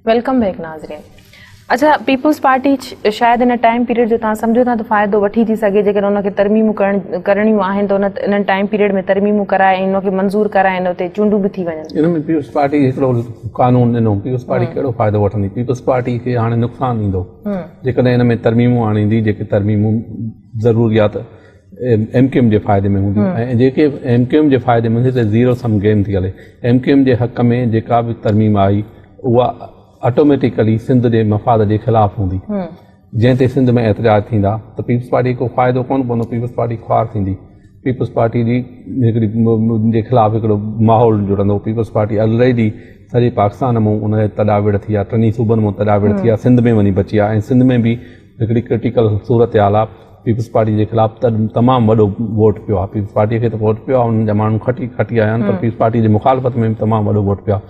Welcome back ناظرين. اڇا peoples party شايد ان ٽائيم پيريڊ جو توهان سمجهو ٿا ته فائدو وٺي ٿي سگهي جيڪڏهن ان کي ترميمون ڪرڻ ڪرڻيون آهن ته ان انهن ٽائيم پيريڊ ۾ ترميمون ڪرائي ۽ ان کي منظور ڪرائين اتي چونڊون به ٿي وڃن. ان ۾ پيپلز پارٽي هڪڙو قانون ڏنو پيپلز پارٽي ڪهڙو فائدو وٺندي پيپلز پارٽي کي هاڻي نقصان ايندو جيڪڏهن ان ۾ ترميمون آڻيندي جيڪي ترميمون ضروريات ايم ڪيو ايم جي فائدي ۾ هونديون ۽ جيڪي ايم ڪيو ايم جي فائدي ۾ هونديون ته زيرو سم گيم ٿي هلي ايم ڪيو ايم جي حق ۾ جيڪا به ترميم آئي اها آٽوميٽيڪلي سنڌ جي مفاد جي خلاف هوندي جنهن تي سنڌ ۾ احتجاج ٿيندا ته پيپلز پارٽي کي ڪو فائدو ڪونه پوندو پيپلز پارٽي خوار ٿيندي پيپلز پارٽي جي هڪڙي جي خلاف هڪڙو ماحول جڙندو پيپلز پارٽي الريڊي سڄي پاڪستان مون ان جي تڏا وڙ ٿي آ ٽنهي صوبن مون تڏا وڙ ٿي آ سنڌ ۾ وڃي بچي آ ۽ سنڌ ۾ به هڪڙي ڪرٽيڪل صورتحال آ پيپلز پارٽي جي خلاف ته تمام وڏو ووٽ پيو آ پيپلز پارٽي کي ته ووٽ پيو آ انهن جا ماڻهو کٽي کٽي آيا آهن پر پيپلز پارٽي جي مخالفت ۾ به تمام وڏو ووٽ پيو آ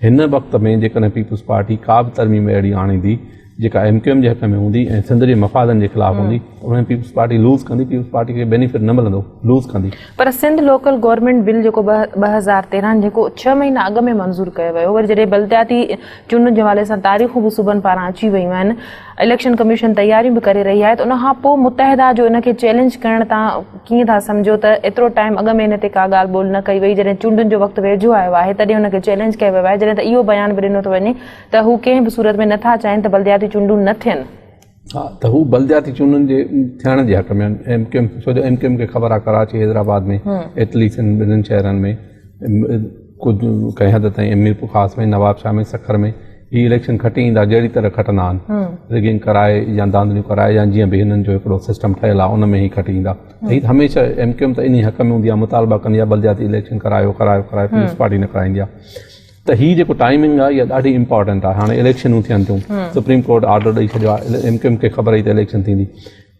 هن وقت ۾ جيڪڏهن پيپلز پارٽي ڪا به ترميم اهڙي آڻيندي جيڪا ايم ڪيو ايم جي حق ۾ هوندي ۽ سنڌ جي مفادن جي خلاف هوندي ته ان ۾ پيپلز پارٽي لوز ڪندي پيپلز پارٽي کي بينيفٽ نه ملندو لوز ڪندي. پر سنڌ لوڪل گورنمينٽ بل جيڪو 2013 جيڪو ڇهه مهينا اڳ ۾ منظور ڪيو ويو وري جڏهن بلدياتي چونڊن جي حوالي سان تاريخون به صوبن پاران اچي ويون آهن اليڪشن ڪميشن تياريون به ڪري رهي آهي ته ان کان پوء متحده جو ان کي چئلينج ڪرڻ تان ڪيئن ٿا سمجهو ته ايترو ٽائيم اڳ ۾ ان تي ڪا ڳالهه ٻولهه نه ڪئي وئي جڏهن چونڊن جو وقت ويجهو آيو آهي تڏهن ان کي چئلينج ڪيو ويو آهي جڏهن ته اهو بيان به ڏنو ٿو وڃي ته هو ڪنهن به صورت ۾ نه ٿا چاهين ته بلدياتي چونڊون نه ٿين. ها ته هو بلدياتي چونڊن جي ٿيڻ جي حق ۾ آهن ايم ڪيو ايم ڇو جو ايم ڪيو ايم کي خبر آهي ڪراچي حيدرآباد ۾ ايٽليسٽ ان ٻنهن شهرن ۾ ڪجهه ڪنهن حد تائين ميرپورخاص ۾ نوابشاهه ۾ سکر ۾ هي اليڪشن کٽي ايندا جهڙي طرح کٽندا آهن رگنگ ڪرائي يا ڌانڌليون ڪرائي يا جيئن به هنن جو هڪڙو سسٽم ٺهيل آهي ان ۾ هي کٽي ايندا هي هميشه ايم ڪيو ايم ته انهي حق ۾ هوندي آهي مطالبا ڪندي آهي بلدياتي اليڪشن ڪرايو ڪرايو ڪرايو پيپلز پارٽي نه ڪرائيندي آهي ته هي جيڪو ٽائمنگ آهي اها ڏاڍي امپارٽنٽ آهي هاڻي اليڪشنون ٿين ٿيون سپريم ڪورٽ آرڊر ڏئي ڇڏيو آهي ايم ڪيو ايم کي خبر آئي ته اليڪشن ٿيندي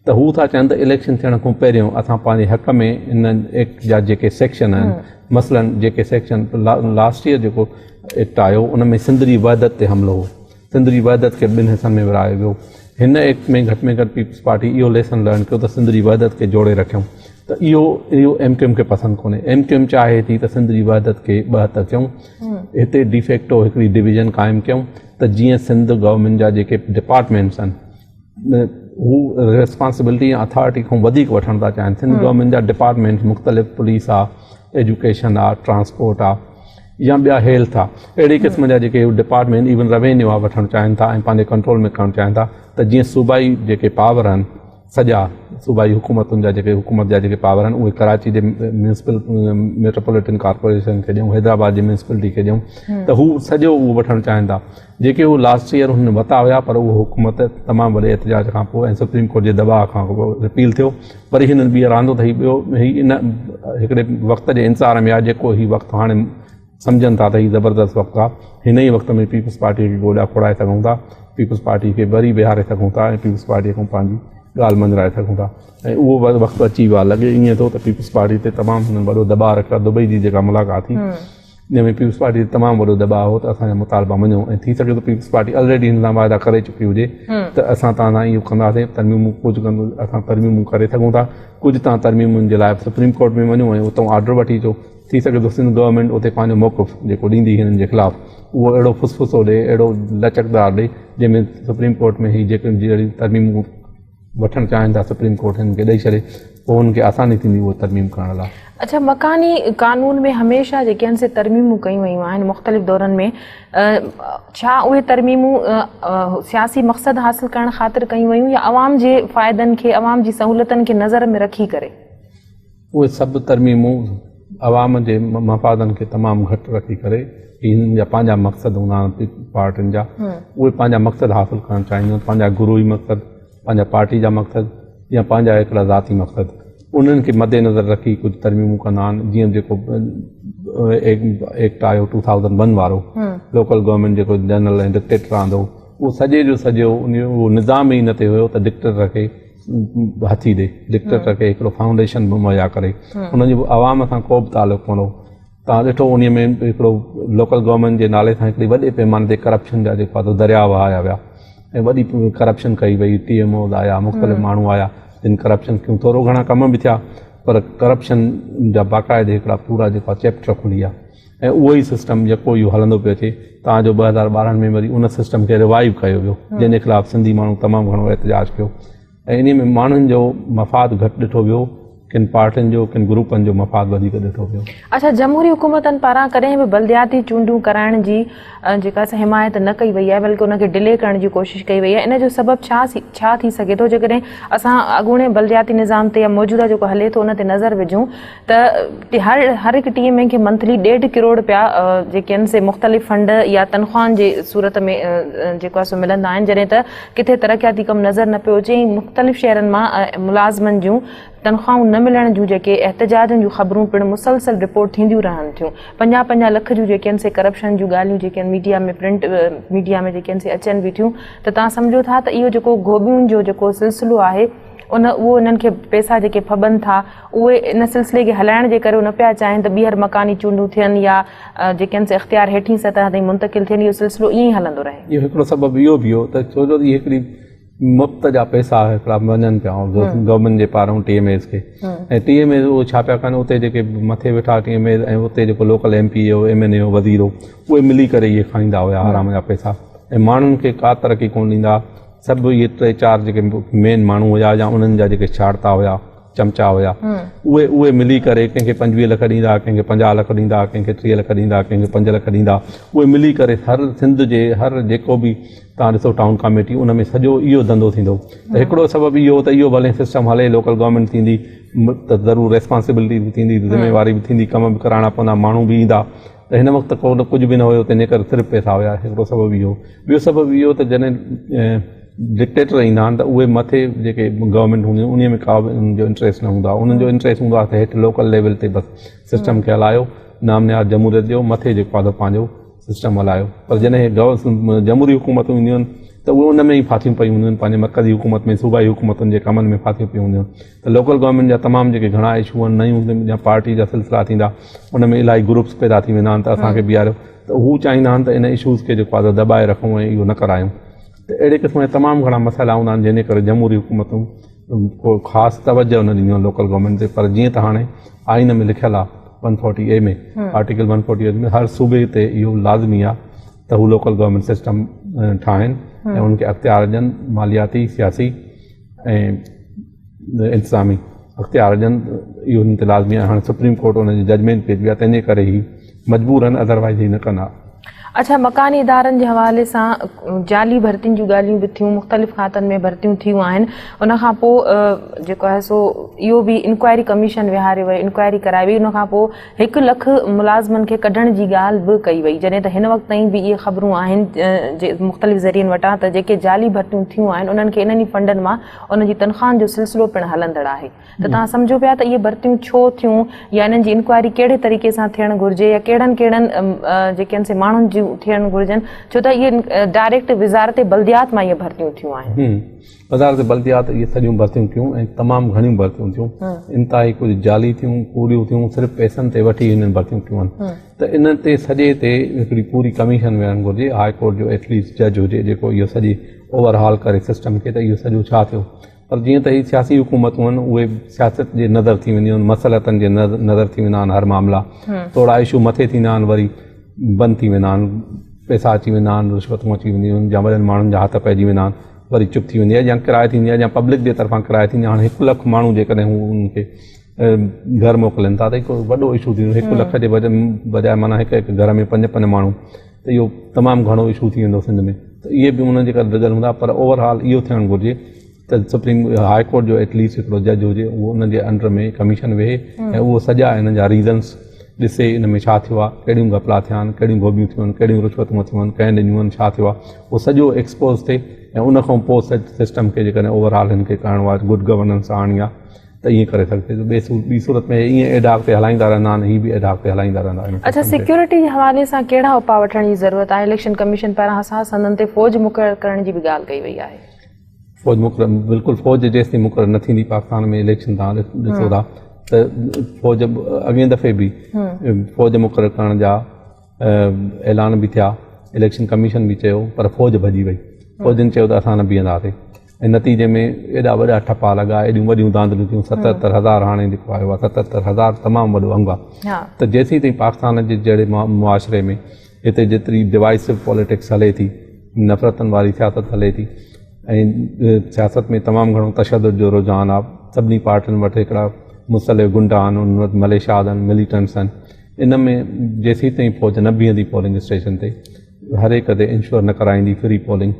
ته هو ٿا چون ته اليڪشن ٿيڻ کان پهريون اسان پنهنجي حق ۾ ان ايڪٽ جا جيڪي سيڪشن آهن مثلاً جيڪي سيڪشن لاسٽ ايئر جيڪو ايڪٽ آيو ان ۾ سنڌ جي وحدت تي حملو هو سنڌ جي وحدت کي ٻن حصن ۾ ورهايو ويو هن ايڪٽ ۾ گهٽ ۾ گهٽ پيپلز پارٽي اهو ليسن لرن ڪيو ته سنڌ جي وحدت کي جوڙي رکيون ته اهو اهو ايم ڪيو ايم کي پسند ڪونهي ايم ڪيو ايم چاهي ٿي ته سنڌ جي وحدت کي ٻه هٿ ڪيون هتي ڊيفيڪٽو هڪڙي ڊويزن قائم ڪيون ته جيئن سنڌ گورنمينٽ جا جيڪي ڊپارٽمينٽس آهن هو ريسپانسبلٽي يا اٿارٽي کان وڌيڪ وٺڻ ٿا چاهين سنڌ گورنمينٽ جا ڊپارٽمينٽ مختلف پوليس آ ايجوڪيشن آ ٽرانسپورٽ آ يا ٻيا هيلٿ آ اهڙي قسم جا جيڪي ڊپارٽمينٽ ايون روينيو آ وٺڻ چاهين ٿا ۽ پنهنجي ڪنٽرول ۾ ڪرڻ چاهين ٿا ته جيئن صوبائي جيڪي پاور آهن سڄا صوبائي حڪومتن جا جيڪي حڪومت جا جيڪي پاور آهن اهي ڪراچي جي ميونسپل ميٽروپوليٽن ڪارپوريشن کي ڏيون حيدرآباد جي ميونسپلٽي کي ڏيون ته هو سڄو اهو وٺڻ چاهين ٿا جيڪي هو لاسٽ ايئر هن وتا هيا پر اهو حڪومت تمام وڏي احتجاج کان پوء ۽ سپريم ڪورٽ جي دٻاء کان پوء رپيل ٿيو وري هنن ٻيهر آندو ته هي ٻيو هي ان هڪڙي وقت جي انتظار ۾ آهي جيڪو هي وقت هاڻي سمجهن ٿا ته هي زبردست وقت آهي هن ئي وقت ۾ پيپلز پارٽي کي گوڏا کوڙائي سگهون ٿا پيپلز پارٽي کي وري ويهاري سگهون ٿا ۽ پيپلز پارٽي کان پنهنجي ڳالهه مڃرائي سگهون ٿا ۽ اهو وقت اچي ويو آهي لڳي ائين ٿو ته پيپلز پارٽي تي تمام هنن وڏو دٻاء رکيو آهي دبئي جي جيڪا ملاقات ٿي جنهن ۾ پيپلز پارٽي تي تمام وڏو دٻاء هو ته اسان جا مطالبا مڃو ۽ ٿي سگهي ٿو پيپلز پارٽي الريڊي هن سان واعدا ڪري چڪي هجي ته اسان توهان سان اهو ڪنداسين ترميمون ڪجهه اسان ترميمون ڪري سگهون ٿا ڪجهه توهان ترميمن جي لاء سپريم ڪورٽ ۾ وڃو ۽ اتان آرڊر وٺي اچو ٿي سگهي ٿو سنڌ گورنمينٽ اتي پنهنجو موقف جيڪو ڏيندي هنن جي خلاف اهو اهڙو فسفسو ڏي اهڙو لچڪدار ڏي جنهن ۾ سپريم ڪورٽ ۾ هي جيڪي جهڙيون ترميمون وٺڻ چاهين ٿا سپريم ڪورٽ هنن کي ڏئي ڇڏي پوء هنن کي آساني ٿيندي اهو ترميم ڪرڻ لاء. اڇا مڪاني قانون ۾ هميشه جيڪي آهن سي ترميمون ڪيون ويون آهن مختلف دورن ۾ ڇا اهي ترميمون سياسي مقصد حاصل ڪرڻ خاطر ڪيون ويون يا عوام جي فائدن کي عوام جي سهولتن کي نظر ۾ رکي ڪري؟ اهي سڀ ترميمون عوام جي مفادن کي تمام گهٽ رکي ڪري هي هنن جا پنهنجا مقصد هوندا آهن پارٽين جا اهي پنهنجا مقصد حاصل ڪرڻ چاهينديون آهن پنهنجا گروهي مقصد پنهنجا پارٽي جا مقصد يا پنهنجا هڪڙا ذاتي مقصد انهن کي مد نظر رکي ڪجهه ترميمون ڪندا آهن جيئن جيڪو ايڪٽ آيو 2001 وارو لوڪل گورنمينٽ جيڪو جنرل ۽ ڊڪٽيٽر آندو اهو سڄي جو سڄو اهو نظام ئي ان تي هيو ته ڊڪٽيٽر کي هٿي ڏي، ڊڪٽيٽر کي هڪڙو فائونڊيشن به مهيا ڪري، ان جو عوام سان ڪو به تعلق ڪونه هو. توهان ڏٺو انهي ۾ هڪڙو لوڪل گورنمينٽ جي نالي سان هڪڙي وڏي پيماني تي ڪرپشن جا جيڪو آهي سو درياء وهايا ويا ۽ وڏي ڪرپشن ڪئي وئي، ٽي ايم اوز آيا، مختلف ماڻهو آيا جن ڪرپشن ڪيون، ٿورو گهڻا ڪم به ٿيا پر ڪرپشن جا باقاعدي هڪڙا پورا جيڪو آهي چيپٽر کلي ويا. ۽ اهو ئي سسٽم جيڪو اهو هلندو پيو اچي تان جو 2012 ۾ وري ان سسٽم کي ريوائيو ڪيو ويو جنهن جي خلاف سنڌي ماڻهو تمام گهڻو احتجاج ڪيو ۽ انهي ۾ ماڻهن جو مفاد گهٽ ڏٺو ويو، ڪن پارٽين جو، ڪن گروپن جو مفاد وڌيڪ ڏٺو ويو. اڇا جمهوري حڪومتن پاران ڪڏهن به بلدياتي چونڊون ڪرائڻ جي جيڪا سا حمايت نه ڪئي وئي آهي بلڪه ان کي ڊلي ڪرڻ جي ڪوشش ڪئي وئي آهي ان جو سبب ڇا ڇا ٿي سگهي ٿو جيڪڏهن اسان اڳوڻي بلدياتي نظام تي يا موجوده جيڪو هلي ٿو ان تي نظر وجهون ته هر هر هڪ ٽي ايم اي کي منٿلي ڏيڍ ڪروڙ رپيا جيڪي آهن سي مختلف فنڊ يا تنخواهن جي صورت ۾ جيڪو آهي سو ملندا آهن جڏهن ته ڪٿي ترقياتي ڪم نظر نه پيو اچي ۽ مختلف شهرن مان ملازمن جون تنخواهون نه ملڻ جون جيڪي احتجاجن جون خبرون پڻ مسلسل رپورٽ ٿينديون رهن ٿيون پنجاهه پنجاهه لک جون جيڪي آهن سي ڪرپشن جون ڳالهيون جيڪي آهن ميڊيا ۾ پرنٽ ميڊيا ۾ جيڪي آهن سي اچن به ٿيون ته توهان سمجهو ٿا ته اهو جيڪو گهوٻيون جو جيڪو سلسلو آهي ان اهو انهن کي پئسا جيڪي ڦٻن ٿا اهي ان سلسلي کي هلائڻ جي ڪري هو نه پيا چاهين ته ٻيهر مڪاني چونڊون ٿين يا جيڪي آهن سي اختيار هيٺين سطح تائين منتقل ٿين اهو سلسلو ائين ئي هلندو رهي. اهو هڪڙو سبب اهو به هو ته ڇو جو اهي هڪڙي مفت جا پئسا هڪڙا وڃن پيا گورنمينٽ جي پاران ٽي ايم ايز کي ۽ ٽي ايم ايز اهو ڇا پيا ڪن اتي جيڪي مٿي ويٺا ٽي ايم ايز ۽ اتي جيڪو لوڪل ايم پي اي هو ايم اين اي هو وزير هو اهي ملي ڪري اهي کائيندا هيا حرام جا پئسا ۽ ماڻهن کي ڪا ترقي ڪونه ڏيندا سڀ اهي ٽي چار جيڪي مين ماڻهو هيا يا انهن جا جيڪي ڇاڙتا هيا چمچا هيا اهي اهي ملي ڪري ڪنهن کي 25 لک ڏيندا ڪنهن کي 50 لک ڏيندا ڪنهن کي 30 لک ڏيندا ڪنهن کي 5 لک ڏيندا اهي ملي ڪري هر سنڌ جي هر جيڪو به تان ڏسو ٽائون ڪاميٽي ان ۾ سڄو اهو ڌنڌو ٿيندو ته هڪڙو سبب اهو ته اهو ڀلي سسٽم هلي لوڪل گورنمينٽ ٿيندي ته ضرور ريسپانسبلٽي به ٿيندي ذميواري به ٿيندي ڪم به ڪرائڻا پوندا ماڻهو به ايندا ته هن وقت ڪو نه ڪجهه به نه هيو تنهنجي ڪري صرف پئسا هيا هڪڙو سبب اهو ٻيو سبب اهو ته جڏهن ڊڪٽيٽر ايندا آهن ته اهي مٿي جيڪي گورنمينٽ هونديون انهي ۾ ڪا به انهن جو انٽريسٽ نه هوندو آهي انهن جو انٽريسٽ هوندو آهي ته هيٺ لوڪل ليول تي بس سسٽم کي هلايو نام نهاد جمهوريت ڏيو مٿي جيڪو آهي پنهنجو سسٽم هلايو پر جڏهن جمهوري حڪومتون اينديون آهن ته اهي ان ۾ ئي ڦاٿيون پيون هونديون آهن پنهنجي مرڪزي حڪومت ۾ صوبائي حڪومتن جي ڪمن ۾ ڦاٿيون پيون هونديون آهن ته لوڪل گورنمينٽ جا تمام جيڪي گهڻا اشو آهن نيون يا پارٽي جا سلسلا ٿيندا ان ۾ الاهي گروپس پيدا ٿي ويندا آهن ته اسان کي بيهاريو ته هو چاهيندا آهن ته ان اشوز کي جيڪو آهي دٻائي رکون ۽ اهو نه ڪرايون ته اهڙي قسم جا تمام گهڻا مسئلا هوندا آهن جنهن جي ڪري جمهوري حڪومتون ڪو خاص توجه نه ڏينديون آهن لوڪل گورنمينٽ تي پر جيئن ته هاڻي آئين ۾ لکيل آهي one forty A ۾ article one forty A ۾ هر صوبي تي اهو لازمي آهي ته هو لوڪل گورنمينٽ سسٽم ٺاهن ۽ انهن کي اختيار ڏين مالياتي سياسي ۽ انتظامي اختيار ڏين اهو هنن تي لازمي آهي هاڻي سپريم ڪورٽ ان جي ججمينٽ پيش آهي تنهن جي ڪري هي مجبور آهن ادروائز هي نه ڪن ها. اڇا مڪاني ادارن جي حوالي سان جعلي ڀرتين جون ڳالهيون به ٿيون مختلف کاتن ۾ ڀرتيون ٿيون آهن ان کان پوء جيڪو آهي سو اهو به انڪوائري ڪميشن ويهاريو ويو انڪوائري ڪرائي وئي ان کان پوء هڪ لک ملازمن کي ڪڍڻ جي ڳالهه به ڪئي وئي جڏهن ته هن وقت تائين به اهي خبرون آهن مختلف ذريعن وٽان ته جيڪي جعلي ڀرتيون ٿيون آهن انهن کي انهن ئي فنڊن مان انهن جي تنخواهن جو سلسلو پڻ هلندڙ آهي ته توهان سمجهو پيا ته اهي ڀرتيون ڇو ٿيون يا انهن جي انڪوائري ڪهڙي طريقي سان ٿيڻ گهرجي يا ڪهڙن ڪهڙن جيڪي آهن سي ماڻهن جون ٿيڻ گهرجن ڇو ته اهي ڊائريڪٽ وزارت بلديات مان اهي ڀرتيون ٿيون آهن. وزارت بلديات اهي سڄيون ڀرتيون ڪيون ۽ تمام گهڻيون ڀرتيون ٿيون انتهائي ڪجهه جعلي ٿيون ڪوڙيون ٿيون صرف پئسن تي وٺي هنن ڀرتيون ڪيون آهن ته ان تي سڄي تي هڪڙي پوري ڪميشن ويهڻ گهرجي هاء ڪورٽ جو ايٽليسٽ جج هجي جيڪو اهو سڄي اوور هال ڪري سسٽم کي ته اهو سڄو ڇا ٿيو پر جيئن ته هي سياسي حڪومتون آهن اهي سياست جي نظر ٿي وينديون آهن مصلحتن جي نظر ٿي ويندا آهن هر معاملا ٿورا اشو مٿي ٿيندا آهن وري بند ٿي ويندا آهن پئسا اچي ويندا آهن رشوتون اچي وينديون آهن يا وڏن ماڻهن جا هٿ پئجي ويندا آهن وري چپ ٿي ويندي آهي يا ڪرائي ٿيندي آهي يا پبلڪ جي طرفان ڪرائي ٿيندي آهي هاڻي هڪ لک ماڻهو جيڪڏهن هو انهن کي گهر موڪلين ٿا ته هڪ وڏو اشو ٿي ويندو هڪ لک جي بجاء معنيٰ هڪ هڪ گهر ۾ پنج پنج ماڻهو ته اهو تمام گهڻو اشو ٿي ويندو سنڌ ۾ ته اهي به انهن جي ڪري ڊڄل هوندا پر اوور آل اهو ٿيڻ گهرجي ته سپريم هاء ڪورٽ جو ايٽليسٽ هڪڙو جج هجي اهو ان جي انڊر ۾ ڪميشن ويهي ۽ اهو سڄا انهن جا ريزنس ڏسي ان ۾ ڇا ٿيو آهي ڪهڙيون گهپلا ٿيا آهن ڪهڙيون گهوٻيون ٿيون آهن ڪهڙيون رشوتون ٿيون آهن ڪنهن ڏنيون آهن ڇا ٿيو آهي اهو سڄو ايڪسپوز ٿئي ۽ ان کان پوء سسٽم کي جيڪڏهن اوور آل هن کي ڪرڻو آهي گڊ گورننس آڻڻي آهي ته ائين ڪري سگهجي ٿو ٻي صورت ۾ ائين ايڊاڪ تي هلائيندا رهندا آهن هي به ايڊاڪ تي هلائيندا رهندا آهن. اڇا سيڪيورٽي جي حوالي سان ڪهڙا اپاء وٺڻ جي ضرورت آهي اليڪشن ڪميشن پاران حساس هنڌن تي فوج مقرر ڪرڻ جي به ڳالهه ڪئي وئي آهي. فوج مقرر بلڪل فوج جيستائين مقرر نه ٿيندي پاڪستان ۾ اليڪشن تان ڏسو ٿا ته فوج اڳئين دفعي به فوج مقرر ڪرڻ جا اعلان به ٿيا اليڪشن ڪميشن به چيو پر فوج ڀڄي وئي فوجن چيو ته اسان نه بيهنداسين. ۽ نتيجي ۾ ايڏا وڏا ٺپا لڳا، ايڏيون وڏيون ڌانڌليون ٿيون، 77 هزار هاڻي جيڪو آيو آهي 77 هزار تمام وڏو انگ آهي ته جيسين تائين پاڪستان جي جهڙي معاشري ۾ هتي جيتري ڊوائسو پاليٽڪس هلي ٿي، نفرتن واري سياست هلي ٿي ۽ سياست ۾ تمام گهڻو تشدد جو رجحان آهي، سڀني پارٽين وٽ هڪڙا مسلح گنڊا آهن، انهن وٽ مليشياز آهن، مليٽنٽس آهن، ان ۾ جيسين تائين فوج نه بيهندي پولنگ اسٽيشن تي هر هڪ تي انشور نه ڪرائيندي فري پولنگ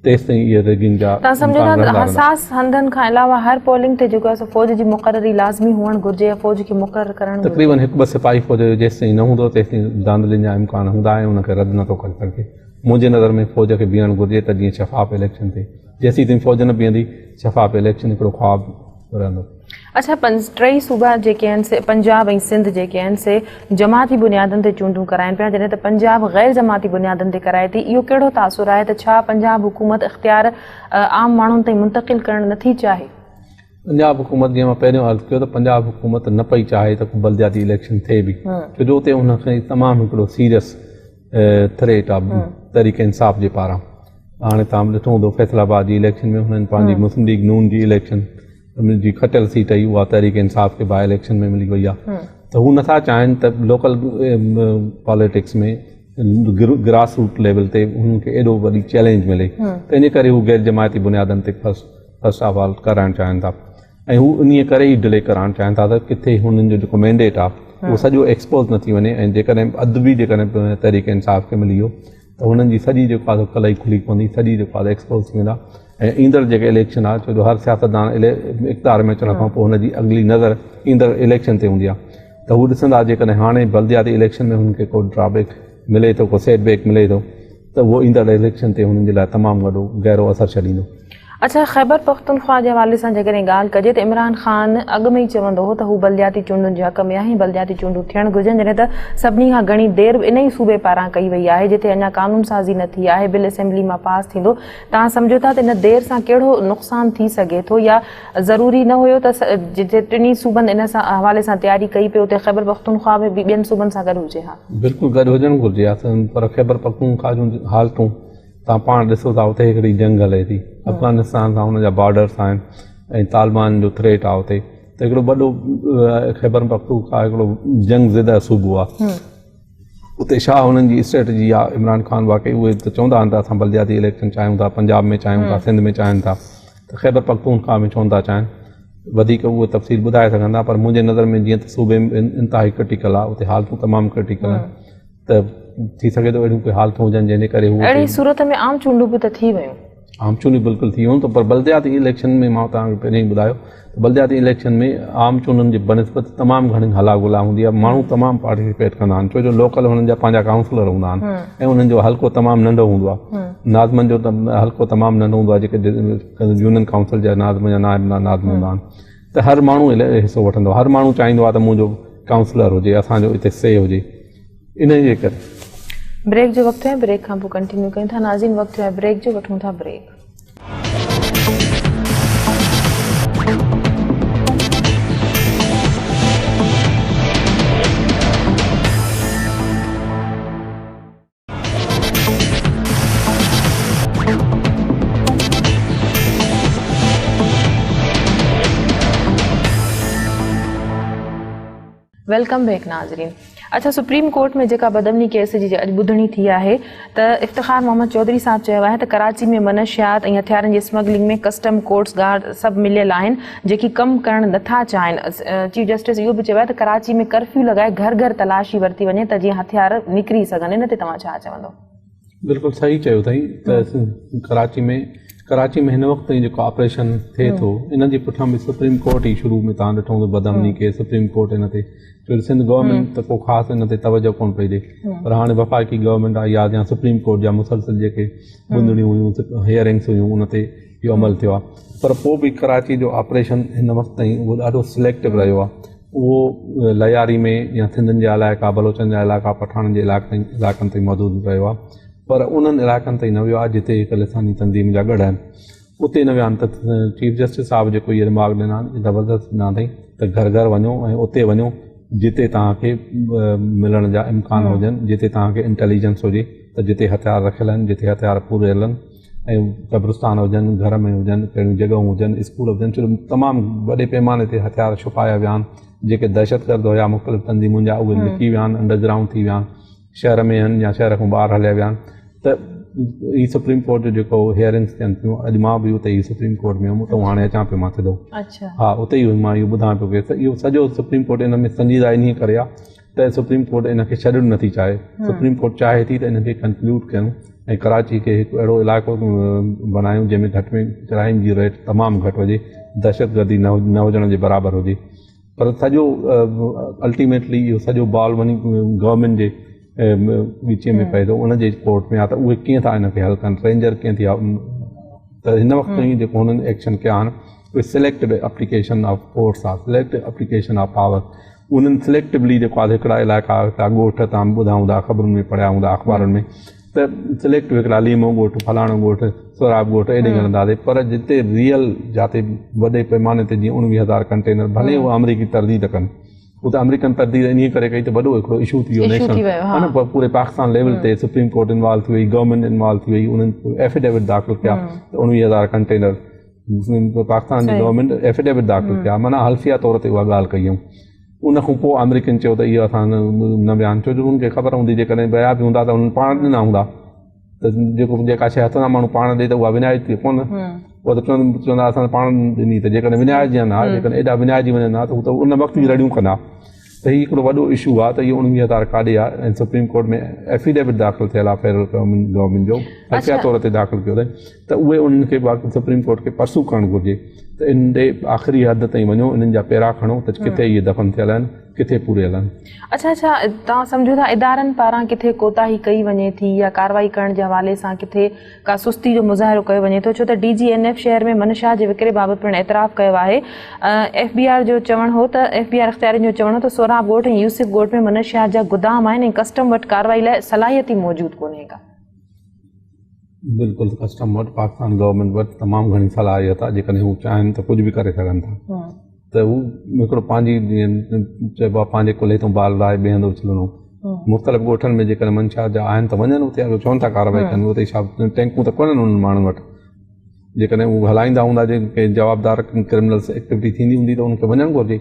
تيستائين اهي ريگنگ جا توهان سمجهو ٿا ته حساس هنڌن کان علاوه هر پولنگ تي جيڪو آهي سو فوج جي مقرري لازمي هئڻ گهرجي يا فوج کي مقرر ڪرڻ گهرجي. تقريبن هڪ ٻه سپاهي فوج جو جيستائين نه هوندو تيستائين ڌانڌلين جا امڪان هوندا ۽ ان کي رد نٿو ڪري سگهجي. منهنجي نظر ۾ فوج کي بيهڻ گهرجي ته جيئن شفاف اليڪشن ٿئي. جيسيتائين فوج نه بيهندي شفاف اليڪشن هڪڙو خواب رهندو. اڇا ٽئي صوبا جيڪي آهن سي پنجاب ۽ سنڌ جيڪي آهن سي جماعتي بنيادن تي چونڊون ڪرائين پيا جڏهن ته پنجاب غير جماعتي بنيادن تي ڪرائي ٿي اهو ڪهڙو تاثر آهي ته ڇا پنجاب حڪومت اختيار عام ماڻهن تائين منتقل ڪرڻ نٿي چاهي؟ پنجاب حڪومت جيئن مان پهريون عرض ڪيو ته پنجاب حڪومت نه پئي چاهي ته ڪو بلدياتي اليڪشن ٿئي به ڇو جو اتي ان کي تمام هڪڙو سيريس ٿريٽ آ تحريڪ انصاف جي پاران هاڻي توهان به ڏٺو هوندو فيصل آباد جي اليڪشن ۾ هنن پنهنجي مسلم ليگ نون جي اليڪشن جي کٽيل سيٽ هئي اها تحريڪ انصاف کي باء اليڪشن ۾ ملي وئي آهي ته هو نٿا چاهين ته local politics ۾ grass root level تي هنن کي ايڏو وڏي چئلينج ملي تنهن جي ڪري هو غير جماعتي بنيادن تي فرسٽ فرسٽ آف آل ڪرائڻ چاهين ٿا ۽ هو انهيء ڪري ئي ڊلي ڪرائڻ چاهين ٿا ته ڪٿي هنن جو جيڪو مينڊيٽ آهي اهو سڄو ايڪسپوز نه ٿي وڃي ۽ جيڪڏهن اڌ به جيڪڏهن تحريڪ انصاف کي ملي ويو ته هنن جي سڄي جيڪو آهي سو ڪلئي کلي پوندي سڄي جيڪو آهي ايڪسپوز ٿي ويندا ۽ ايندڙ جيڪي اليڪشن آهي ڇو جو هر سياستدان اقتدار ۾ اچڻ کان پوء هن جي اڳلي نظر ايندڙ اليڪشن تي هوندي آهي ته هو ڏسندا جيڪڏهن هاڻي بلدياتي اليڪشن ۾ هنن کي ڪو ڊرا بيڪ ملي ٿو ڪو سيٽ بيڪ ملي ٿو ته اهو ايندڙ اليڪشن تي هنن جي لاء تمام وڏو گهرو اثر ڇڏيندو. اڇا خيبر پختونخوا جي حوالي سان جيڪڏهن ڳالهه ڪجي ته عمران خان اڳ ۾ ئي چوندو هو ته هو بلدياتي چونڊن جي حق ۾ آهي ۽ بلدياتي چونڊون ٿيڻ گهرجن جڏهن ته سڀني کان گهڻي دير به ان ئي صوبي پاران ڪئي وئي آهي جتي اڃا قانون سازي نه ٿي آهي بل اسيمبلي مان پاس ٿيندو توهان سمجهو ٿا ته ان دير سان ڪهڙو نقصان ٿي سگهي ٿو يا ضروري نه هيو ته جتي ٽنهي صوبن ان سان حوالي سان تياري ڪئي پئي اتي خيبر پختونخوا ۾ به ٻين صوبن سان گڏ هجي ها. بلڪل گڏ هجڻ گهرجي ها پر خيبر پختونخوا جون حالتون توهان پاڻ ڏسو ٿا اتي هڪڙي جنگ هلي ٿي افغانستان سان ان جا بارڊرس آهن ۽ طالبان جو ٿريٽ آهي اتي ته هڪڙو وڏو خيبر پختونخوا هڪڙو جنگ زده صوبو آهي اتي ڇا هنن جي اسٽريٽجي آهي عمران خان واقعي اهي ته چوندا آهن ته اسان بلدياتي اليڪشن چاهيون ٿا پنجاب ۾ چاهيون ٿا سنڌ ۾ چاهين ٿا ته خيبر پختونخوا ۾ ڇو نٿا چاهين وڌيڪ اهو تفصيل ٻڌائي سگهن ٿا پر منهنجي نظر ۾ جيئن ته صوبي ۾ انتهائي ڪرٽيڪل آهي اتي حالتون تمام ڪرٽيڪل آهن ته ٿي سگهي ٿو اهڙيون ڪي حالتون هجن جنهن جي ڪري هو اهڙي صورت ۾ عام چونڊون به ته ٿي ويون. عام چونڊون بلڪل ٿي ويون ته پر بلدياتي اليڪشن ۾ مان توهان کي پهرين ئي ٻڌايو ته بلدياتي اليڪشن ۾ عام چونڊن جي بنسبت تمام گهڻي هلا گلا هوندي آهي ماڻهو تمام پارٽيسپيٽ ڪندا آهن ڇو جو لوڪل هنن جا پنهنجا ڪائونسلر هوندا آهن ۽ انهن جو حلقو تمام ننڍو هوندو آهي ناظمن جو ته حلقو تمام ننڍو هوندو آهي جيڪي يونين ڪائونسل جا ناظم يا نائب ناظم هوندا آهن ته هر ماڻهو حصو وٺندو آهي هر ماڻهو چاهيندو آهي ته منهنجو ڪائونسلر هجي اسان جو اتي سي هجي انهي جي ڪري. بريڪ جو وقت ٿيو آهي بريڪ کان پوء ڪنٽينيو ڪيون ٿا ناظرين وقت ٿيو آهي بريڪ جو وٺون ٿا بريڪ. Welcome back ناظرين اڇا سپريم ڪورٽ ۾ جيڪا بدامني ڪيس جي اڄ ٻڌڻي ٿي آهي ته افتخار محمد چوڌري صاحب چيو آهي ته ڪراچي ۾ منشيات ۽ هٿيارن جي اسمگلنگ ۾ ڪسٽم ڪورٽس گارڊ سڀ مليل آهن جيڪي ڪم ڪرڻ نٿا چاهين. چيف جسٽس اهو به چيو آهي ته ڪراچي ۾ ڪرفيو لڳائي گهر گهر تلاشي ورتي وڃي ته جيئن هٿيار نڪري سگهن. ان تي توهان ڇا چوندو؟ بلڪل صحيح چيو اٿئي ته ڪراچي ۾ ڪراچي ۾ هن وقت تائين جيڪو آپريشن ٿئي ٿو ان جي پٺيان به سپريم ڪورٽ ئي شروع ۾ توهان ڏٺو هوندو بدامني ڪيس سپريم ڪورٽ ان تي ڇو جو سنڌ گورنمينٽ ته ڪو خاص ان تي توجه ڪونه پئي ڏي پر هاڻي وفاقي گورنمينٽ آئي آهي يا سپريم ڪورٽ جا مسلسل جيڪي ٻڌڻيون هيون هيئرنگس هيون ان تي اهو عمل ٿيو آهي پر پوء به ڪراچي جو آپريشن هن وقت تائين اهو ڏاڍو سليڪٽو رهيو آهي اهو لياري ۾ يا سنڌين جا علائقا بلوچن جا علائقا پٺاڻن جي علائقن علائقن تائين محدود رهيو آهي پر انهن علائقن تائين نه ويو آهي جتي هڪ لساني تنظيم جا ڳڙهه آهن اتي نه ويا آهن ته چيف جسٽس صاحب جيڪو اهي رمارڪ ڏنا آهن زبردست ڏنا اٿئي ته گهر گهر وڃو ۽ اتي وڃو جتي توهان کي ملڻ جا امڪان هجن جتي توهان کي انٽيليجنس هجي ته جتي هٿيار رکيل آهن جتي هٿيار پوريل آهن. ۽ قبرستان هجن، گهر ۾ هجن، ڪهڙيون جڳهون هجن، اسڪول هجن، ڇو جو تمام وڏي پيماني تي هٿيار ڇپايا ويا آهن، جيڪي دهشتگرد هيا مختلف تنظيمن جا اهي لڪي ويا آهن، انڊر گرائونڊ ٿي ويا آهن، شهر ۾ آهن يا شهر کان ٻاهر هليا ويا آهن ته هي سپريم ڪورٽ جو جيڪو هيئرنگس ٿين ٿيون اڄ مان به اتي ئي سپريم ڪورٽ ۾ هيم اتان هاڻي اچان پيو مان سڌو ها اتي ئي هيم مان اهو ٻڌان پيو ڪيس اهو سڄو سپريم ڪورٽ ان ۾ سنجيده انهي ڪري آهي ته سپريم ڪورٽ ان کي ڇڏڻ نٿي چاهي سپريم ڪورٽ چاهي ٿي ته ان کي ڪنڪلوڊ ڪيون ۽ ڪراچي کي هڪ اهڙو علائقو بنايون جنهن ۾ گهٽ ۾ ڪرائم جي ريٽ تمام گهٽ هجي دهشتگردي نه هجڻ جي برابر هجي پر سڄو الٽيميٽلي اهو سڄو بال وڃي گورنمينٽ جي ڳچيء ۾ پئي ٿو ان جي ڪورٽ ۾ آ ته اهي ڪيئن ٿا ان کي حل ڪن رينجر ڪيئن ٿي ته هن وقت تائين جيڪو هنن ايڪشن ڪيا آهن اهي سليڪٽڊ اپليڪيشن آف فورس آ سليڪٽڊ اپليڪيشن آف پاور انهن سليڪٽولی جيڪو آهي هڪڙا علائقا هڪڙا ڳوٺ تان ٻڌا هوندا خبرن ۾ پڙهيا هوندا اخبارن ۾ ته سليڪٽ هڪڙا ليمو ڳوٺ فلاڻو ڳوٺ سهراب ڳوٺ ايڏي هلنداسي پر جتي ريئل جاتي وڏي پيماني تي جيئن 19 هزار ڪنٽينر ڀلي اهو آمريڪي ترديد ڪن هو ته آمريڪن ترديد انهي ڪري ڪئي ته وڏو هڪڙو اشو ٿي ويو نيشنل ها نه پوري پاڪستان ليول تي سپريم ڪورٽ انوالو ٿي وئي گورنمينٽ انوالو ٿي وئي انهن ايفيڊيوٽ داخل ڪيا ته 19 هزار ڪنٽينر پاڪستان جي گورنمينٽ ايفيڊيوٽ داخل ڪيا معنيٰ حلفيه طور تي اها ڳالهه ڪئي هئي ان کان پوء آمريڪن چيو ته اهو اسان نه ويا آهن ڇو جو انهن کي خبر هوندي جيڪڏهن ويا به هوندا ته انهن پاڻ ڏنا هوندا ته جيڪو جيڪا شيء هٿ سان ماڻهو پاڻ ڏي ته اها وڃائجي ڪونه اها ته چوندا اسان پاڻ ڏني ته جيڪڏهن وڃائجن ها جيڪڏهن ايڏا وڃائجي وڃن ها ته هو ته ان وقت ئي رڙيون ڪندا ته هي هڪڙو وڏو اشو آهي ته اهو 19 هزار ڪاڏي آهي ۽ سپريم ڪورٽ ۾ ايفيڊيوٽ داخل ٿيل آهي فيڊرل گورنمينٽ جو حلفيه طور تي داخل ڪيو اٿئي ته اهي انهن کي سپريم ڪورٽ کي پرسو ڪرڻ گهرجي ته ان ڏي آخري حد تائين وڃو انهن جا پيرا کڻو ته ڪٿي اهي دفن ٿيل آهن ڪٿي پوريل آهن. اڇا ڇا توهان سمجهو ٿا ادارن پاران ڪٿي ڪوتاهي ڪئي وڃي ٿي يا ڪارروائي ڪرڻ جي حوالي سان ڪٿي ڪا سستي جو مظاهرو ڪيو وڃي ٿو ڇو ته ڊي جي اين ايف شهر ۾ منشا جي وڪري بابت پڻ اعتراف ڪيو آهي ايف بي آر جو چوڻ هو ته ايف بي آر اختيارين جو چوڻ هو ته سهراب ڳوٺ ۽ يوسف ڳوٺ ۾ منشيات جا گدام آهن ۽ ڪسٽم وٽ ڪارروائي لاء صلاحيت ئي موجود ڪونهي ڪا. بلڪل ڪسٽم وٽ پاڪستان گورنمينٽ وٽ تمام گهڻي صلاحيت آهي جيڪڏهن هو چاهين ته ڪجهه به ڪري سگهن ٿا ته هو هڪڙو پنهنجي جيئن چئبو آهي پنهنجي ڪلهي تان بال لاهي ٻئي هنڌ اڇلڻو مختلف ڳوٺن ۾ جيڪڏهن منشيات جا آهن ته وڃن اتي اڳ ڇو نٿا ڪارروائي ڪن اتي ڇا ٽينڪون ته ڪونهن انهن ماڻهن وٽ جيڪڏهن هو هلائيندا هوندا جي ڪنهن جوابدار ڪرمنلس ايڪٽيوٽي ٿيندي هوندي ته انهن کي وڃڻ گهرجي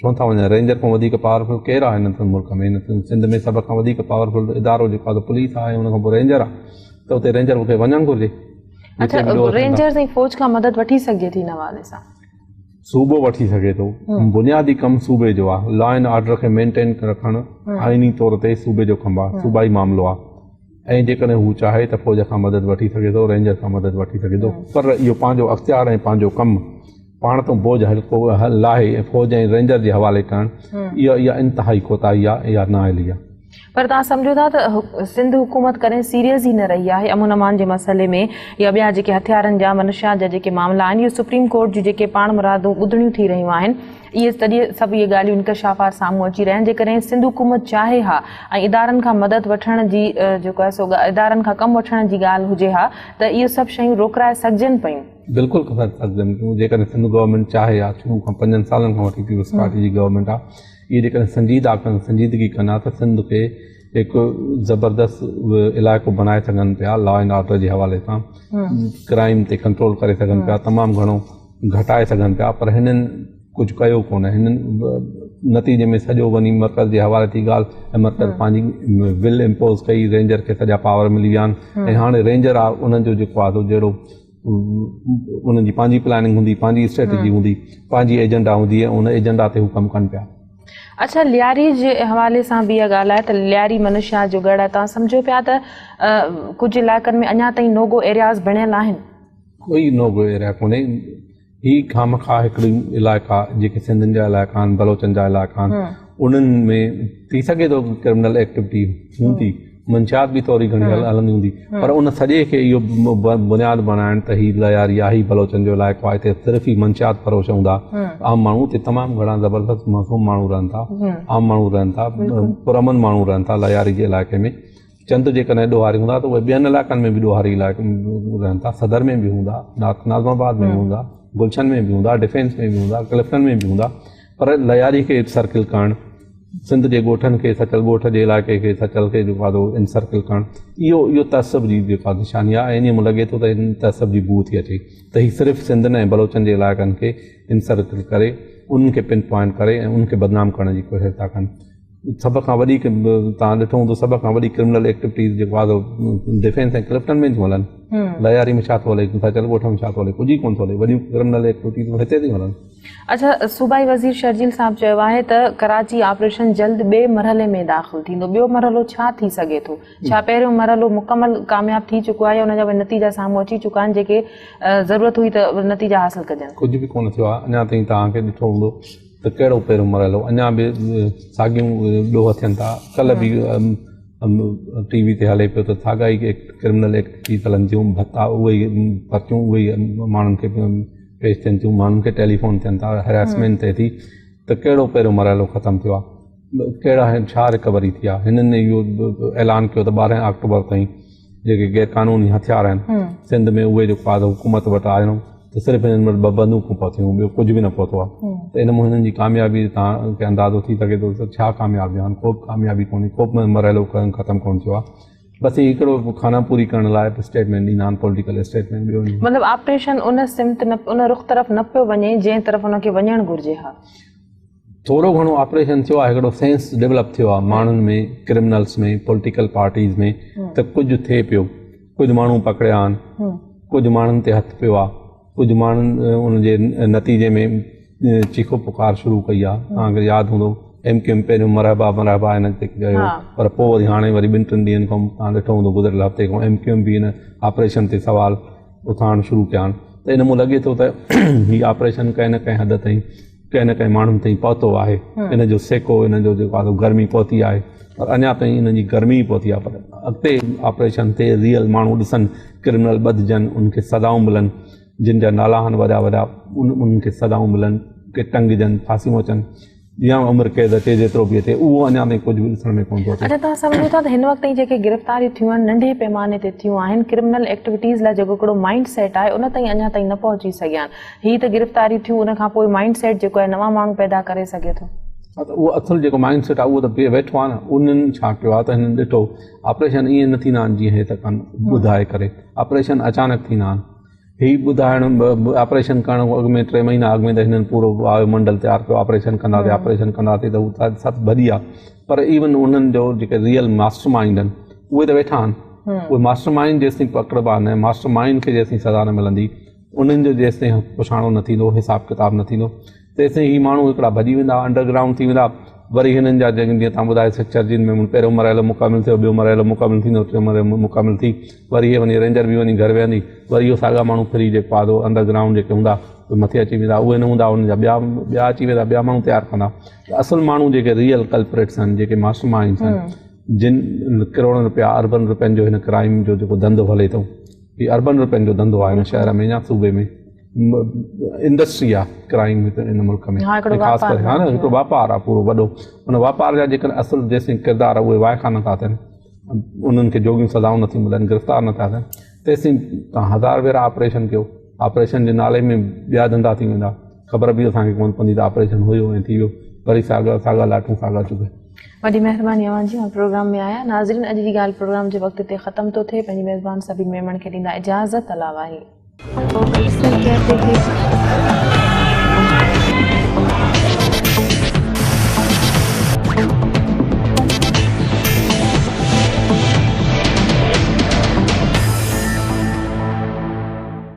ڇو نٿا وڃن رينجر کان وڌيڪ پاورفل ڪير آهي هن ملڪ ۾ هن سنڌ ۾ سڀ کان وڌيڪ پاورفل ادارو جيڪو آهي پوليس آهي ان کان پوء رينجر آهي ته اتي رينجر کي وڃڻ گهرجي. اڇا رينجرز ۽ فوج کان مدد وٺي سگهجي ٿي ان حوالي سان؟ صوبو وٺي سگهي ٿو بنيادي ڪم صوبي جو آهي لا اينڊ آرڊر کي مينٽين رکڻ آئيني طور تي صوبي جو ڪم آهي صوبائي معاملو آهي ۽ جيڪڏهن هو چاهي ته فوج کان مدد وٺي سگهي ٿو رينجر کان مدد وٺي سگهي ٿو پر اهو پنهنجو اختيار ۽ پنهنجو ڪم پاڻ تون بوجهه هلڪو لاهي ۽ فوج ۽ رينجر جي حوالي ڪرڻ اها اها انتهائي ڪوتاهي آهي اها نااهلي آهي. پر توهان سمجهو ٿا ته سنڌ حڪومت ڪڏهن سيريس ئي نه رهي آهي امن امان جي مسئلي ۾ يا ٻيا جيڪي هٿيارن جا منشيات جا جيڪي معاملا آهن اهي سپريم ڪورٽ جون جيڪي پاڻ مرادو ٻڌڻيون ٿي رهيون آهن اهي تڏهن سڀ اهي ڳالهيون انڪشافات سامهون اچي رهيا آهن جيڪڏهن سنڌ حڪومت چاهي ها ۽ ادارن کان مدد وٺڻ جي جيڪو آهي سو ادارن کان ڪم وٺڻ جي ڳالهه هجي ها ته اهي سڀ شيون روڪرائي سگهجن پيون. بلڪل ڪرائي سگهجن پيون جيڪڏهن سنڌ گورنمينٽ چاهي ها شروع کان پنجن سالن کان وٺي پيپلز پارٽي جي گورنمينٽ آهي اهي جيڪڏهن سنجيده ڪن سنجيدگي ڪن ها ته سنڌ کي هڪ زبردست علائقو بنائي سگهن پيا لا اينڊ آرڊر جي حوالي سان ڪرائيم تي ڪنٽرول ڪري سگهن پيا تمام گهڻو گهٽائي سگهن پيا پر هنن ڪجهه ڪيو ڪونه هنن نتيجي ۾ سڄو وڃي مرڪز جي حوالي ٿي ڳالهه ۽ مرڪز پنهنجي ول امپوز ڪئي رينجر کي سڄا پاور ملي ويا آهن ۽ هاڻي رينجر آهي انهن جو جيڪو آهي جهڙو انهن جي پنهنجي پلاننگ هوندي پنهنجي اسٽريٽجي هوندي پنهنجي ايجنڊا هوندي ۽ ان ايجنڊا تي هو ڪم ڪن پيا. اڇا لياري جي حوالي سان به اها ڳالهه آهي ته لياري منشيات جو ڳڙهه آهي توهان سمجهو پيا ته ڪجهه علائقن ۾ اڃا تائين نو گو ايرياز بڻيل آهن. ڪوئي نو گو ايريا ڪونهي هي خامخواه هڪڙي علائقا جيڪي سنڌين جا علائقا آهن بلوچن جا علائقا آهن انهن ۾ ٿي سگهي ٿو ڪرمنل ايڪٽيوٽي هوندي منشيات به ٿوري گهڻي هلندي هوندي پر ان سڄي کي اهو بنياد بڻائڻ ته هي لياري آهي هي بلوچن جو علائقو آهي هتي صرف ئي منشيات فروش هوندا عام ماڻهو هتي تمام گهڻا زبردست معصوم ماڻهو رهن ٿا عام ماڻهو رهن ٿا پرامن ماڻهو رهن ٿا لياري جي علائقي ۾ چند جيڪڏهن ڏوهاري هوندا ته اهي ٻين علائقن ۾ به ڏوهاري علائقا رهن ٿا صدر ۾ به هوندا ناظم آباد ۾ به هوندا گلشن ۾ به هوندا ڊفينس ۾ به هوندا ڪلفٽن ۾ به هوندا پر لياري کي سرڪل ڪرڻ سنڌ جي ڳوٺن کي سچل ڳوٺ جي علائقي کي سچل کي جيڪو آهي سو انسرڪل ڪرڻ اهو اهو تعصب جي جيڪا نشاني آهي ۽ ائين مون لڳي ٿو ته ان تعصب جي بوء ٿي اچي ته هي صرف سنڌين ۽ بلوچن جي علائقن کي انسرڪل ڪري انهن کي پن پوائنٽ ڪري ۽ انهن کي بدنام ڪرڻ جي ڪوشش ٿا ڪن سڀ کان وڏي توهان ڏٺو هوندو سڀ کان وڏي ڪرمنل ايڪٽيوٽيز جيڪو آهي سو ڊفينس ۽ ڪلفٽن ۾ ٿيون هلن لياري ۾ ڇا ٿو هلي سچل ڳوٺ ۾ ڇا ٿو هلي ڪجهه ئي ڪونه ٿو هلي وڏيون ڪرمنل ايڪٽيوٽيز هتي ٿيون هلن. اڇا صوبائي وزير شرجيل صاحب چيو آهي ته ڪراچي آپريشن جلد ٻئي مرحلي ۾ داخل ٿيندو ٻيو مرحلو ڇا ٿي سگهي ٿو ڇا پهريون مرحلو مڪمل ڪامياب ٿي چڪو آهي يا ان جا اهي نتيجا سامهون اچي چڪا آهن جيڪي ضرورت هئي ته نتيجا حاصل ڪجن. ڪجهه به ڪونه ٿيو آهي اڃا تائين توهان کي ڏٺو هوندو ته ڪهڙو پهريون مرحلو اڃا به ساڳيون ڏوهه ٿين ٿا ڪلهه به ٽي وي تي هلي پيو ته ساڳا ئي ڪرمنل ايڪٽيوٽيز هلن ٿيون ڀتا اهي ئي پرچيون اهي ئي ماڻهن کي پيش ٿين ٿيون ماڻهن کي ٽيليفون ٿين ٿا هراسمينٽ ٿئي ٿي ته ڪهڙو پهريون مرحلو ختم ٿيو آهي ڪهڙا ڇا رڪوري ٿي آهي هنن اهو اعلان ڪيو ته 12 آڪٽوبر تائين جيڪي غير قانوني هٿيار آهن سنڌ ۾ اهي جيڪو آهي حڪومت وٽ آيو ته صرف هنن وٽ 2 بندوقون پهتيون ٻيو ڪجهه به نه پهتو آهي ته ان مان هنن جي ڪاميابي تان کي اندازو ٿي سگهي ٿو ته ڇا ڪاميابي آهن ڪو به ڪاميابي ڪونهي ڪو به مرحلو ختم ڪونه ٿيو آهي بس هي هڪڙو خانه پوري ڪرڻ لاء اسٽيٽمينٽ ڏيندا آهن پوليٽيڪل اسٽيٽمينٽ ٻيو مطلب آپريشن ان سمت نه ان رخ طرف نه پيو وڃي جنهن طرف ان کي وڃڻ گهرجي ها. ٿورو گهڻو آپريشن ٿيو آهي هڪڙو سينس ڊولپ ٿيو آهي ماڻهن ۾ ڪرمنلس ۾ پوليٽيڪل پارٽيز ۾ ته ڪجهه ٿئي پيو ڪجهه ماڻهو پڪڙيا آهن ڪجهه ماڻهن تي هٿ پيو آهي ڪجهه ماڻهن ان جي نتيجي ۾ چيخو پڪار شروع ڪئي آهي توهان کي ياد هوندو ايم ڪيو ايم پهريون مرحبا مرحبا هن تي چيو پر پوء وري هاڻي وري ٻن ٽن ڏينهن کان توهان ڏٺو هوندو گذريل هفتي کان ايم ڪيو ايم به هن آپريشن تي سوال اٿارڻ شروع ڪيا آهن ته ان مون لڳي ٿو ته هي آپريشن ڪنهن نه ڪنهن حد تائين ڪنهن نه ڪنهن ماڻهن تائين پهتو آهي ان جو سيڪو ان جو جيڪو آهي گرمي پهتي آهي پر اڃا تائين ان جي گرمي ئي پهتي آهي پر اڳتي آپريشن تي ريئل ماڻهو ڏسن ڪرمنل ٻڌجن ان کي سزائون ملن جن جا نالا آهن وڏا وڏا انهن کي سزائون ملن ڪي ٽنگجن ڦاسيون اچن يا عمر قيد اچي جيترو به اچي اهو اڃا تائين ڪجهه به ڏسڻ ۾ ڪونه ٿو اچي. اڇا توهان سمجهو ٿا ته هن وقت تائين جيڪي گرفتاريون ٿيون آهن ننڍي پيماني تي ٿيون آهن ڪرمنل ايڪٽيوٽيز لاء جيڪو هڪڙو مائنڊ سيٽ آهي ان تائين اڃا تائين نه پهچي سگهيا آهن هي ته گرفتاريون ٿيون ان کان پوء مائنڊ سيٽ جيڪو آهي نوان ماڻهو پيدا ڪري سگهي ٿو. ها ته اهو اصل جيڪو مائنڊ سيٽ آهي اهو ته ويٺو آهي نه انهن ڇا ڪيو آهي ته هنن ڏٺو آپريشن ائين نه ٿيندا آهن جيئن هي ته ڪن ٻڌائي ڪري آپريشن اچانڪ ٿيندا آهن هي ٻڌائڻ آپريشن ڪرڻ کان اڳ ۾ 3 مهينا اڳ ۾ ته هنن پورو وايو منڊل تيار ڪيو آپريشن ڪنداسين آپريشن ڪنداسين ته هو سڀ ڀڄي ويا پر ايون انهن جو جيڪي ريئل ماسٽر مائنڊ آهن اهي ته ويٺا آهن اهي ماسٽر مائنڊ جيستائين پڪڙبا نه ماسٽر مائنڊ کي جيستائين سزا نه ملندي انهن جو جيستائين پڇاڻو نه ٿيندو حساب ڪتاب نه ٿيندو تيستائين هي ماڻهو هڪڙا ڀڄي ويندا انڊر گرائونڊ ٿي ويندا وري هنن جا جيئن توهان ٻڌايو سچرجين ۾ پهريون مرحلو مڪمل ٿيو ٻيو مرحلو مڪمل ٿيندو ٽيون مرحلو مڪمل ٿي وري هي وڃي رينجر به وڃي گهر ويهندي وري اهو ساڳا ماڻهو ڦري جيڪو آهي سو انڊر گرائونڊ جيڪي هوندا اهي مٿي اچي ويندا اهي نه هوندا انهن جا ٻيا ٻيا اچي ويندا ٻيا ماڻهو تيار ڪندا ته اصل ماڻهو جيڪي ريئل ڪلپريٽس آهن جيڪي ماسٽر مائنڊس آهن جن ڪروڙن روپيا اربن روپين جو هن ڪرائيم جو جيڪو ڌنڌو هلي ٿو هي اربن روپين جو ڌنڌو آهي هن شهر ۾ يا صوبي ۾ انڊسٽري آ ڪرائيم هن ملڪ ۾ خاص ڪري ها نه هڪڙو واپار آ پورو وڏو ان واپار جا جيڪڏهن اصل جيسين ڪردار اهي وائکا نٿا ٿين انهن کي جوڳيون سزائون نٿيون ملن گرفتار نٿا ٿين تيسين توهان هزار ڀيرا آپريشن ڪيو آپريشن جي نالي ۾ ٻيا ڌنڌا ٿي ويندا خبر به اسان کي ڪونه پوندي ته آپريشن هيو ۽ ٿي ويو وري ساڳا ساڳا لاٽون ساڳا چگهه. وڏي مهرباني اوهان جي اوهان پروگرام ۾ آيا ناظرين اڄ جي ڳالهه پروگرام جو وقت هتي ختم ٿو ٿئي پنهنجي ميزبان سبين ميمڻ کي ڏيندا اجازت الله واهي. اڪثر ڪهتي ٿي.